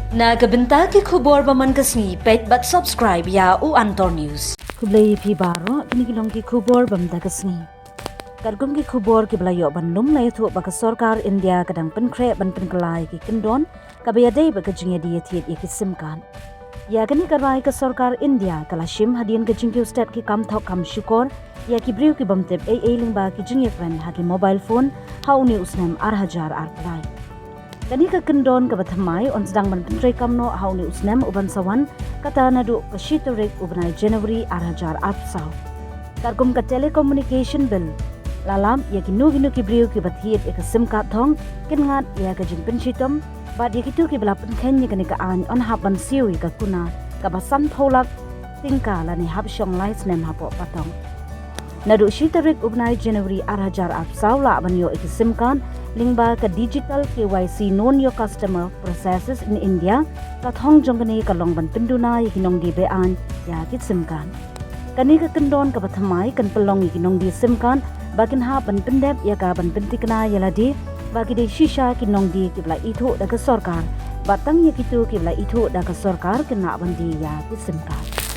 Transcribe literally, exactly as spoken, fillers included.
Na ka bynta ki khubor ba man ka sngi, peit bad subscribe ïa u Antor News. Khublei phi baroh, kine ki long ki khubor ba man ka sngi. Katkum ki khubor kiba la ïoh ban lum, la ïathuh ba ka sorkar India ka dang pynkhreh ban pynkylla ïa ki kyndon kaba ïadei bad ka jingïadie thied ïa ki sim card. Ïa kane ka rai ka sorkar India ka la shim hadien ka jingkiew stet ki kam thok kam shukor ïa ki briew ki bym tip ei ei lyngba ki jingïakren ha ki mobile phone ha une u snem ar hajar arphew lai. Kane ka kyndon kaba thymmai yn sdang ban pyntreikam noh ha une u snem u ban sa wan, kata naduh ka shi tarik u bnai January ar hajar arphew saw. Katkum ka Telecommunication Bill, la lap ïa kino kino ki briew kiba thied ïa ka sim card thong kin ngat ïa ka jingpynshitom, bad ïa kito kiba la pynkheiñ ïa kane ka aiñ yn hap ban siew ïa ka kuna kaba sanphew lak tyngka lane hap shong lai snem hapoh pateng. Naduh shi tarik u bnai January ar hajar arphew saw lah ban ïoh ïa ki sim card lyngba ka Digital K Y C Known Your Customer Processes in India, ka thong jong kane ka long ban pynduna ïa ki nongdie be-aiñ ïa ki sim card. Kane ka kyndon kaba thymmai kan pynlong ïa ki nongdie sim card ba kin hap ban pyndep ïa ka ban pynthikna ïa lade ba ki dei shisha ki nongdie kiba la ithuh da ka sorkar, bad tang ïa kito kiba la ithuh da ka sorkar kin lah ban die ïa ki sim card.